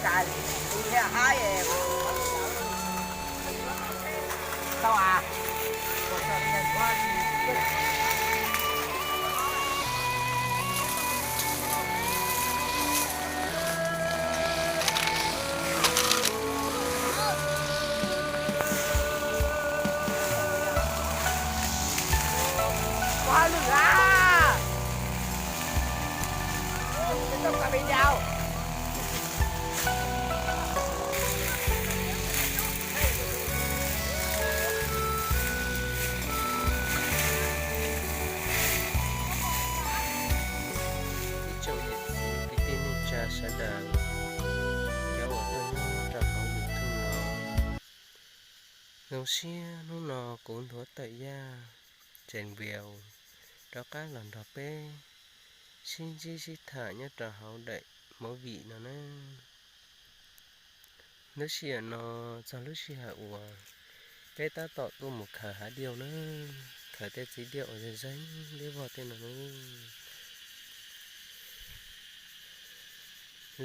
Ib tsoom niam txiv kwv tij neej tsa sawv daws, cov uas tuaj nyob rau hauv YouTube no, zoo siab hnub no kuv Nthuav Tawm Yaj Tseem Vias rov qab los nrog peb sib ntsib sib tham nyob rau hauv daim movie no na. Lub sij hawm no txog lub sij hawm uas peb tab tom tuaj mus khaws hav diauj na, khaws tej txiv diauj uas zeeg zeeg liab vog tej no na.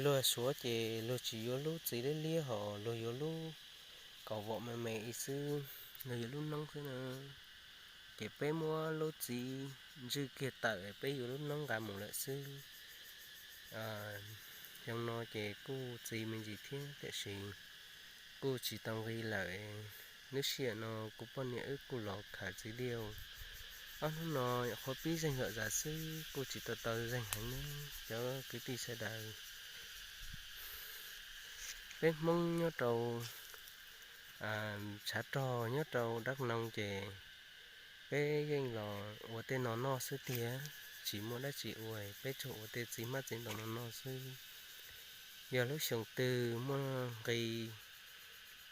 Luag suav ces luag tsis yuav lub txiv liab liab hos luag yuav lub kaum vom me me ib xwb, luag yuav lub noob xwb na. Ces peb muab lub txiv ntswj kiag tawm, peb yuav lub noob nqa mus lawm xwb. Xyoo no ces kuj txiv me ntsis thiab tiam sis kuj tsis tau nqi lawm. Lub sij hawm no kuv poj niam wb kuj los khaws txiv diauj. Ob hnub no qhuav pib zeeg zom zaws xwb, kuj tsis tau tau zeeg heev nawb cov kwv tij sawv daws. Peb Hmoob nyob rau tshav rog nyob rau Dab Noo ces peb yeej los ua tej no noj xwb tiag, tsis muaj dab tsi ua, peb tsuas ua tej txiv hmab txiv ntoo no noj xwb. Yog lub xyoo twg muaj nqi,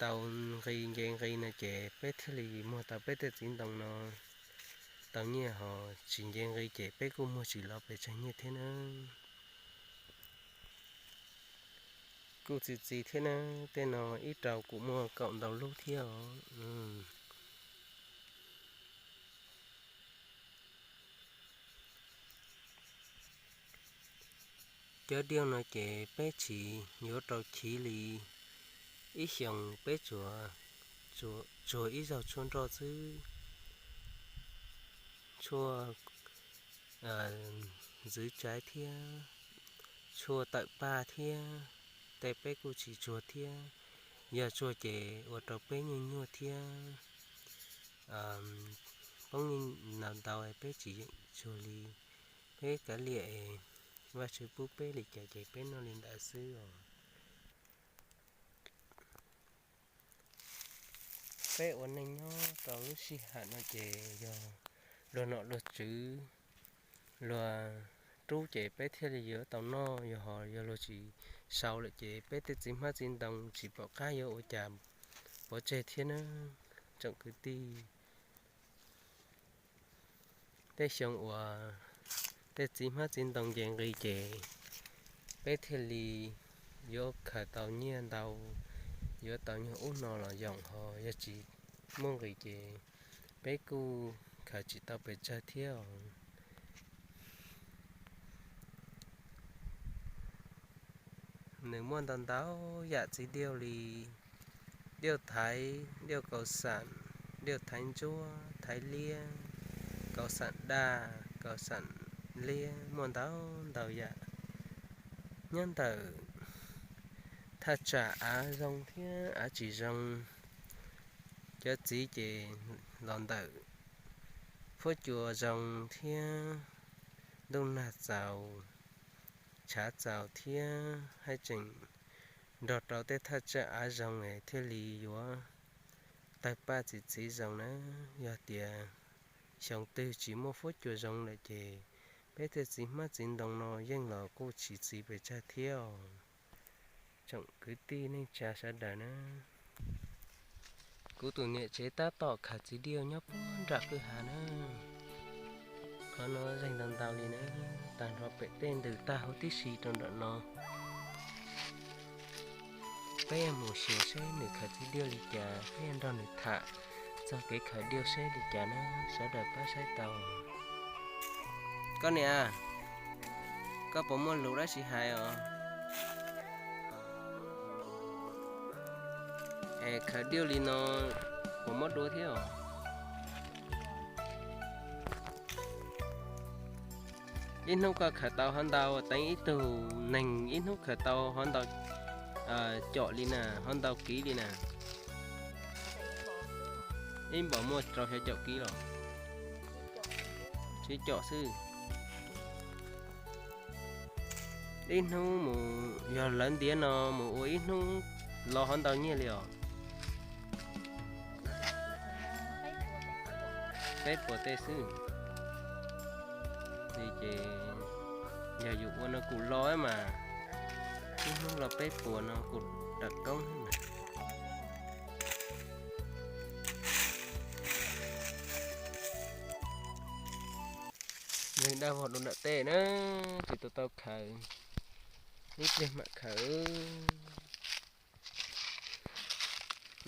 tau nqi nce nqi no ces peb thiaj li muag tau peb tej txiv ntoo no tau nyiaj, hos tsis nce nqi ces peb kuj muag tsis los pes tsawg nyiaj thiab na. Kuj txi txiv thiab na, tej no ib rau kuj muaj kaum ntau lub thiab os. Cov diauj no ces peb tsis yuav rau chiv li, ib xyoos peb tsuas tsuag ib zaug tshuaj nroj xwb, tshuaj ntxwv tsaiv thiab tshuaj tawm paj thiab, tej peb kuj tsis tsuag thiab. Yog tsuag ces ua rau peb nyuaj nyuaj thiab. Poob ntau ntau peb tsis yeem tsuag li, peb kav liam, Vajtswv pub peb li cas ces peb noj li ntawd xwb os. Peb ua neej nyob rau lub sij hawm no ces yog luag nom luag tswv, luag rub ces peb thiaj li yuav tau noj, yog ho yog luag tsis sau lawm ces peb tej txiv hmab txiv ntoo tsis pom qab yuav ua cas pov tseg thiab na tsoom kwv tij. Tej xyoo uas tej txiv hmab txiv ntoo nce nqi ces peb thiaj li yuav khaws tau nyiaj ntau, yuav tau nyuag ub no los yoom, ho yog tsis muaj nqis ces peb kuj khaws tsis tau pes tsawg thiab os. Nws muaj ntau ntau yam txiv diauj li diauj thaiv, diauj kaus xam, diauj thaiv ntsuab, thaiv liab, kaus xam daj, kaus xam liab, muaj ntau ntau yam. Nyob ntawm thaj tsam av zoo thiab av tsis zoo, cov txiv ces los ntawm huab cua zoo thiab ntuj nag txaus, tshav txaus thiab haj tseem nrog rau tej thaj tsam av zoo es thiaj li yuav tawg paj txi txiv zoo na. Yog tias xyoo twg tsis muaj huab cua zoo lawm ces peb tej txiv hmab txiv ntoo no yeej los kuj tsis txiv pes tsawg thiab os tsoom kwv tij neej tsa sawv daws na. Kuv tus niam tsev tab tom khaws txiv diauj nyob puag nram kwj ha na. Qhov no zeeg ntau ntau li na, tag nrho pem tej ntws tag huv tib si rau nram no. Peb mus xyuas seb nws khaws txiv diauj li cas, peb nrog nws tham txog kev khaws diauj seb li cas na, sawv daws pab saib tau. Koj niam, koj puas muaj lus dab tsi hais os? Khaws diav li no puas mob dua thiab os? Ib hnub koj khaws tau hov ntau teev ib tug neeg, ib hnub khaws tau hov ntau com li na, hov ntau kiv li na? Ib npaum muaj rau xya caum kiv los? Tsib caum xwb. Ib hnub mus yog lawv ntiav no mus ua ib hnub lo hov ntau nyiaj li os? Peb puas tej xwb. Li ces yog yus ua no kuj lo mas, ib hnub lo peb puas no kuj raws koob thiab mas. Neeg dab vog dua nram tej na, tsis tau tau khaws, ib pliag mam khaws.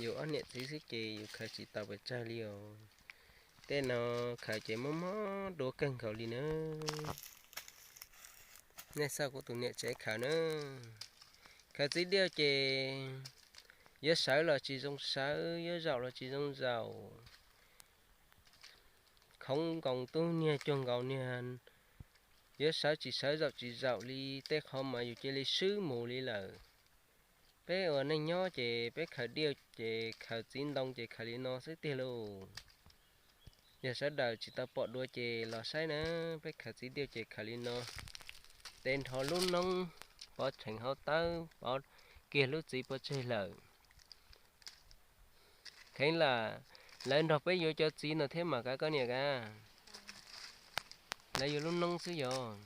Yus ob niam txiv xwb ces yus khaws tsis tau pes tsawg li os. Tej no khaws ces mob mob dua kawg nkaus li na. Nej xauj kuv tus niam tsev khaws na. Khaws txiv diav ces yuav sawv los tsis zoo sawv, yuav zaum los tsis zoo zaum. Khoov nkoos tub niag cuag nkaus niag, yuav sawv tsis sawv zaum tsis zaum li, tej qhov mas yus cia li swb mus li lawm. Peb ua neej nyob ces peb khaws diav ces khaws txiv ntoo ces khaws li no xwb tiag lauj. Yog sawv daws tsis tau pom dua ces los saib na, peb khaws txiv diav ces khaws li no. Tes nrho lub noob, pov tsheej hauv tawb, pov kiag lub txiv pov tseg lawm. Kheev lam lawv nrog peb yuav cov txiv no thiab mas kav koj niam kav. Lawv yuav lub noob xwb yog.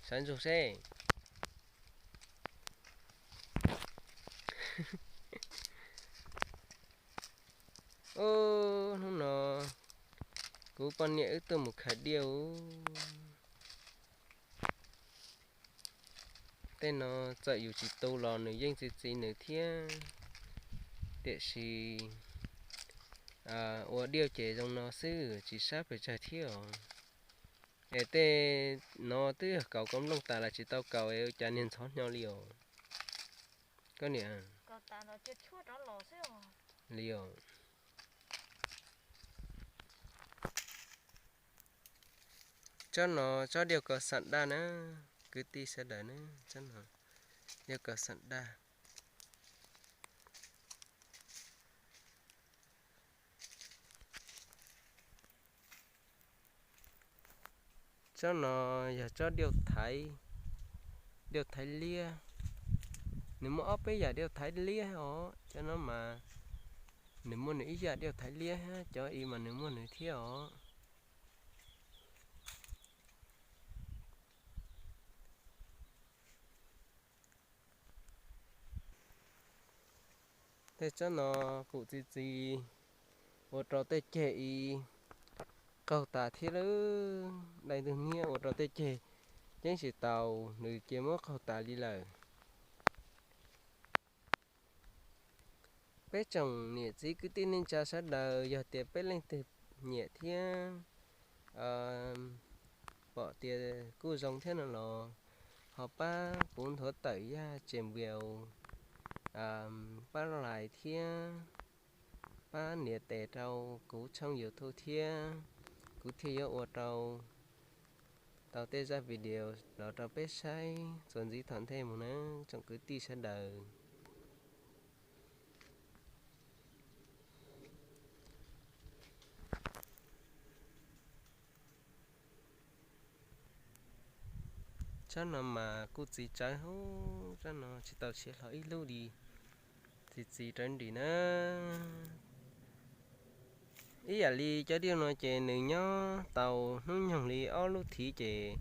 Sav ntsug seb. Ub, hnub no kuv poj niam wb tuaj mus khaws diav. Tej no txawm yus tsis tu los nws yeej txiv txiv nws thiab, tiam sis ua diav ces zoo no xwb tsis sab pes tsawg thiab os. Es tej no twb yog kaus koob looj tas los tsis tau kaus es ua cas niag ntxhov hnyo li os. Koj niam li os. Tsob no tsob diav kaus xam daj na, kwv tij sawv daws na, tsob no diav kaus xam daj. Tsob no yog tsob diav thaiv, diav thaiv liab. Nws muaj ob peb yam diav thaiv liab os, tsob no mas nws muaj nws ib yam diav thaiv liab, cov ib mas nws muaj nws thiab os. Tej tsob no kuj txi txiv, ua rau tej ceg ib qaug tas thiab lawm. Dai ntug niab ua rau tej ceg ceeb tsis taus, nws cia muab qaug tas li lawm. Peb tsoom niam txiv kwv tij neej tsa sawv daws, yog tias peb leej twg nyiam thiab pom tias kuj zoo thiab no los ho pab kuv nthuav tawm yaj tsem npias, pab like thiab pab nias tes rau kuv tshooj YouTube thiab, kuv thiaj yuav ua rau tau tej zaj video los rau peb saib txuas ntxiv tom ntej mus na, tsoom kwv tij sawv daws. Tsob no mas kuj txiv tsawv hub, tsob no tsis tau siav hlo ib lub li, txiv txiv rawv nrim na. Ib yam li cov diav no ces nws nyob tau hnub nyoog li ob lub thiv ces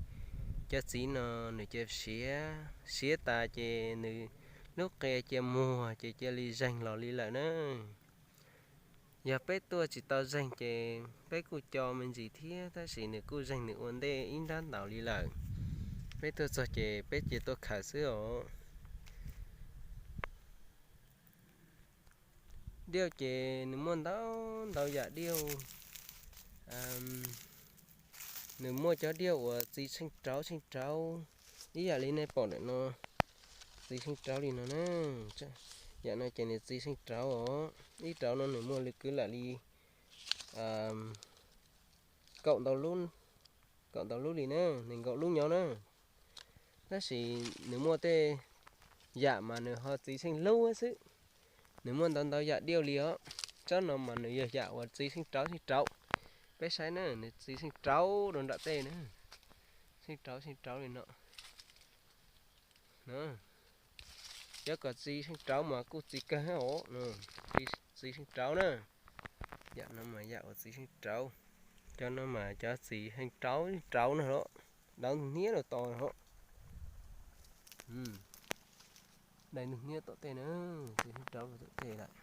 cov txiv no nws cia siav, siav tas ces nws lub qe cia muag ces cia li zeeg los li lawm na. Yog peb tuaj tsis tau zeeg ces peb kuj co me ntsis thiab, tab sis nws kuj zeeg nws ua ntej ib nrab ntaus li lawm. Peb tuaj txog ces peb cia tuaj khaws xwb os. Diav ces nws muaj ntau ntau yam diav. Nws muaj cov diav uas txiv tsheej rauv tsheej rauv, ib yam li nej pom ntawm no. txiv seej rauv li no na. Yam no ces nws txiv seej rauv os. Ib rauv no nws muaj lwm kwv lam li kaum ntau lub, kaum ntau lub li na, nees nkaum lub nyob na. Tab sis nws muaj tej yam mas nws ho txiv seej lub xwb. Nws muaj ntau ntau yam diaj li os. Tsob no mas nws yog yam uas txiv seej rauv seej rauv. Peb saib na, nws txiv seej rauv rau nram tej na. Seej rauv seej rauv li no. Cov kom txiv seej rauv mas kuj txiv kawg os. Txiv seej rauv na. Yam no mas yam uas txiv seej rauv. Cov no mas cov txiv seej rauv rauv no los. Dawb ntug hniab los tau os. Dawb ntug hniab tom tej na, txiv seej rauv rau tom tej lawm.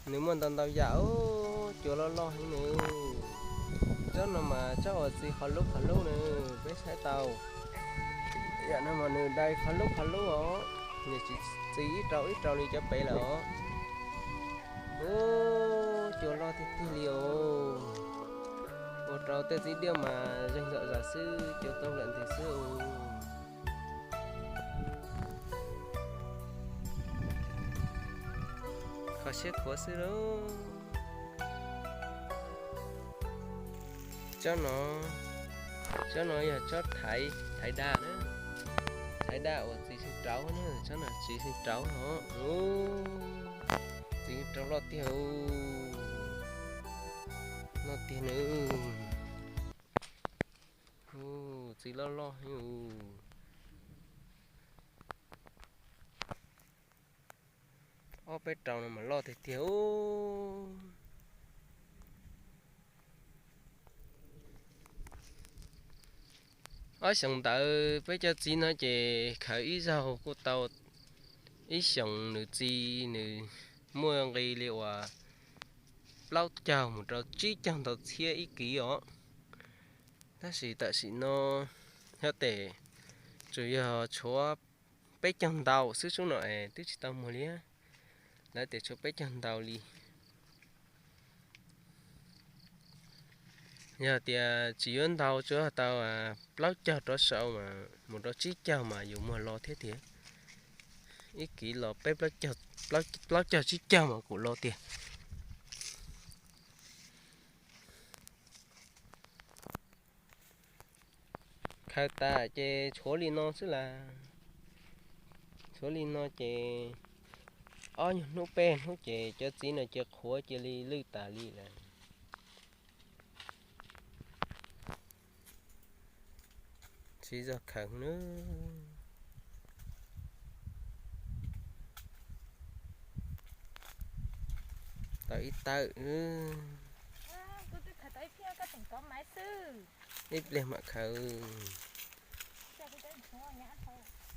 Nws muaj ntau ntau yam os, cua loj loj heev nws. Tsob no mas tsob uas txiv qhov lub qhov lub nws, peb saib tau. Yam no mas nws dai qhov lub qhov lub os, nws tsis txiv ib rau ib rau li cov pem lawm os. Ub, cua loj tiag tiag li os. Ua rau tej txiv diaj mas zeeg zom zaws xwb, cua tau lawm ntws xwb. Kho siab khuav xwb lauj. Tsob no, tsob no yog tsob thaiv, thaiv daj na. Thaiv daj uas txiv seej rauv na, tsob no txiv seej rauv no. Txiv rauv loj tiag, loj tiag nws. Txiv loj loj heev. Ob peb rau no mas loj tiag tiag. Ob xyoos ntawd peb cov txiv no ces khaws ib zaug kuj tau ib xyoos nws txi nws muaj nqi li uas plaub caug mus rau tsib caug ntau txhiab ib kiv os. Tab sis tam sim no nyob tes tsuas yog tshuav peb caug ntau xwb, sub no es twb tsis tau muag li. Lawv tias tshuav peb caug ntau li. Yog tias tsis yuav ntau, tsuas tau plaub caug rov saud mas mus rau tsib caug mas yus muag lo thiab tiag. Ib kiv los peb, plaub caug tsib caug mas kuj lo tiag. Khaws tas ces tshuav li no xwb las. Tshuav li no ces ob nyuag hnub peb hnub ces cov txiv no cia qhuav cia li lwj tas li lawm. Txiv zog khaws na. Tau ib tawm. Ib pliag mam khaws.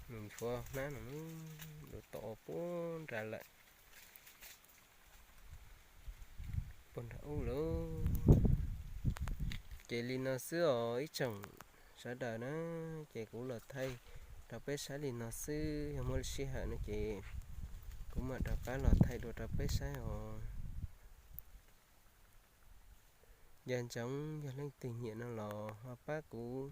Nws nchuav hnab no, nws to puag nrad lawm. Puag nrad ub lawm. Ces li no xwb os ib tsoom sawv daws na, ces kuv los thaij rau peb saib li no xwb, yog muaj sij hawm no ces kuv mam rov qab los thaij dua rau peb saib os. Yog ntsoov yog leej twg nyiam no los ho pab kuv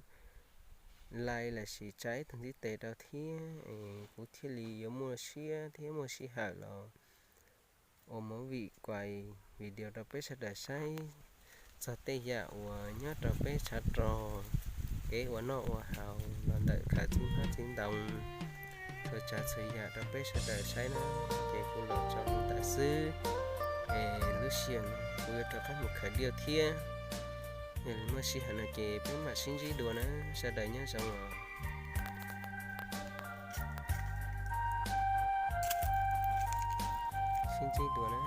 like los sis tsa ib tug ntiv tes rau thiab es kuv thiaj li yuav muaj siab thiab muaj sij hawm los ua movie, kuas video rau peb sawv daws saib txog tej yam uas nyob rau peb tshav rog, kev ua noj ua haus los ntawm khaws txiv hmab txiv ntoo, txhua tsav txhua yam rau peb sawv daws saib na. Ces kuv los tso li ntawd xwb, es lub sij hawm kuv yuav rov qab mus khaws diaj thiab. Yog muaj sij hawm no ces peb mam sib ntsib dua na, sawv daws nyob zoo os. Sib ntsib dua na.